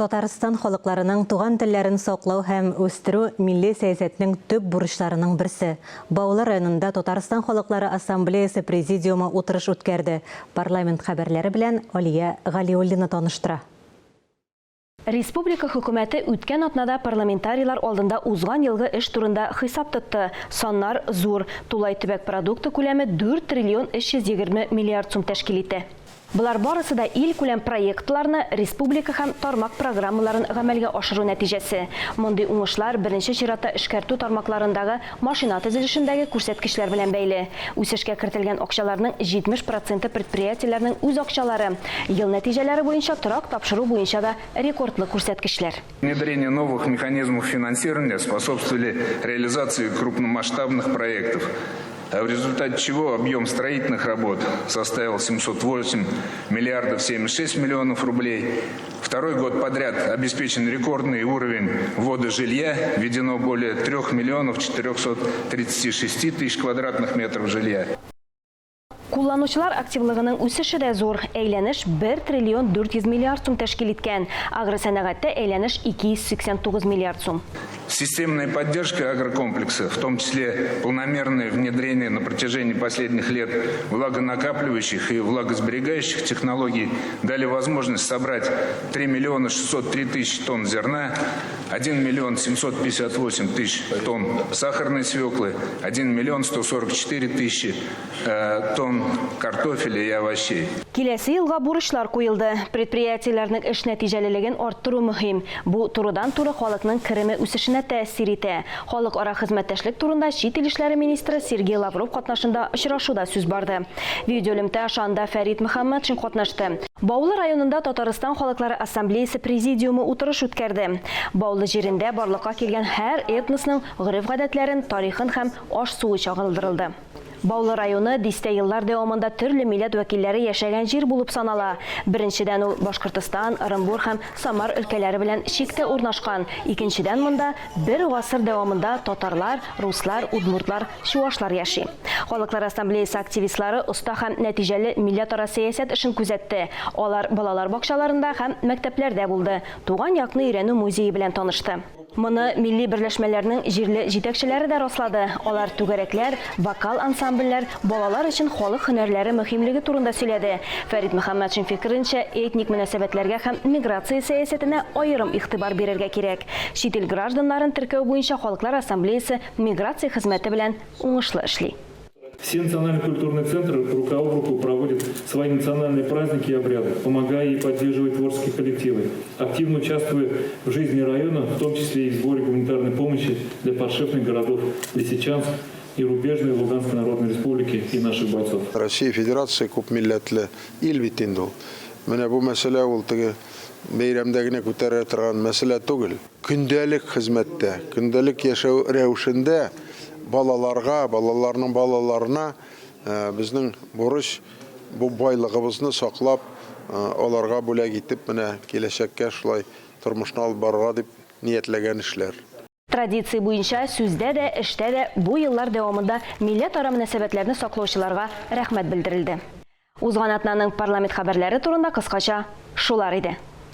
Татарстан халыкларының туган телләрен саклау һәм үстерү милли сәясәтнең төп бурычларының берсе. Баулы районында Татарстан халыклары ассамблеясы президиумы утырыш үткәрде. Парламент хәбәрләре белән Алия Галиуллина таныштыра. Республика Хөкүмәте үткән атнада парламентарийлар алдында узган елгы эш турында хисап тотты. Саннар зур, тулай төбәк продукты күләме 4 триллион 320 миллиард сум тәшкил итә. Болар барысы да илкүләм проектларны, республика һәм тармак программаларын гамәлгә ашыру нәтиҗәсе. Мондый уңышлар беренче чиратта эшкәртү тармакларындагы машина төзелешендәге күрсәткечләр белән бәйле. Үсешкә кертелгән акчаларның 70 проценты предприятиеләрнең үз акчалары. Ел нәтиҗәләре буенча торак тапшыру буенча да рекордлы күрсәткечләр. Внедрение новых механизмов финансирования способствовали реализации крупномасштабных проектов, а в результате чего объем строительных работ составил 708 миллиардов 76 миллионов рублей. Второй год подряд обеспечен рекордный уровень ввода жилья, введено более 3 миллионов 436 тысяч квадратных метров жилья. Кулланучылар активлыгының үсеше дә зур, әйләнеш 1 триллион 400 миллиард сум тәшкил иткән. Агросәнәгатьтә әйләнеш 289 миллиард сум. Системная поддержка агрокомплекса, в том числе планомерное внедрение на протяжении последних лет влагонакапливающих и влагосберегающих технологий, дали возможность собрать 3 миллиона 603 тысячи тонн зерна, 1 миллион 758 тысяч тонн сахарной свеклы, 1 миллион 144 тысячи э, тонн картофеля и овощей. Киләсе елга бурычлар куелды. Предприятиеләрнең эш нәтиҗәлелеген арттыру мөһим. Бу турыдан-туры халыкның кереме үсешенә тәэсир итә. Халыкара хезмәттәшлек турында чит ил эшләре министры Сергей Лавров катнашында очрашуда сүз барды. Видеоэлемтә аша анда Фәрит Мөхәммәтшин катнашты. Баулы районында Татарстан халыклары ассамблеясе президиумы утырыш үткәрде. Баулы җирендә барлыкка килгән һәр этносның гореф-гадәтләрен, тарихын һәм аш-суы чагылдырылды. Баулы районы дистә еллар дәвамында төрле милләт вәкилләре яшәгән җир булып санала. Беренчедән, ул Башкортостан, Ырынбур һәм Самар өлкәләре белән чиктә урнашкан, икенчедән, монда бер гасыр дәвамында татарлар, руслар, удмуртлар, чуашлар яши. Халыклар ассамблеясы активистлары оста һәм нәтиҗәле милләтара сәясәт эшен күзәтте. Алар балалар бакчаларында һәм мәктәпләрдә булды, туган якны өйрәнү музее белән танышты. Моны милли берләшмәләрнең җирле җитәкчеләре дә раслады. Алар түгәрәкләр, вокал ансамбльләр, балалар өчен халык һөнәрләре мөһимлеге турында сөйләде. Фәрит Мөхәммәтшин фикеренчә, этник мөнәсәбәтләргә һәм миграция сәясәтенә аерым игътибар бирергә кирәк. Чит ил гражданнарын теркәү буенча Халыклар ассамблеясе миграция хезмәте белән уңышлы эшли. Все национально-культурные центры рука об руку проводят свои национальные праздники и обряды, помогая и поддерживая творческие коллективы, активно участвуя в жизни района, в том числе и в сборе гуманитарной помощи для подшефных городов Лисичанск и Рубежной Луганской Народной Республики и наших бойцов. Россия Федерация күп милләтле ил бит инде ул. Менә бу мәсьәлә ул теге бәйрәмдә генә күтәрелә торган мәсьәлә түгел. Көндәлек хезмәттә, көндәлек яшәү рәвешендә балаларга, балаларның балаларына безнең бурыч бу байлыгыбызны саклап, аларга бүләк итеп, менә киләчәккә шулай тормышны алып барырга дип ниятләгән эшләр. Традиция буенча, сүздә дә, эштә дә бу еллар дәвамында милләтара мөнәсәбәтләрне саклаучыларга рәхмәт белдерелде. Узган атнаның парламент хәбәрләре турында кыскача шулар иде.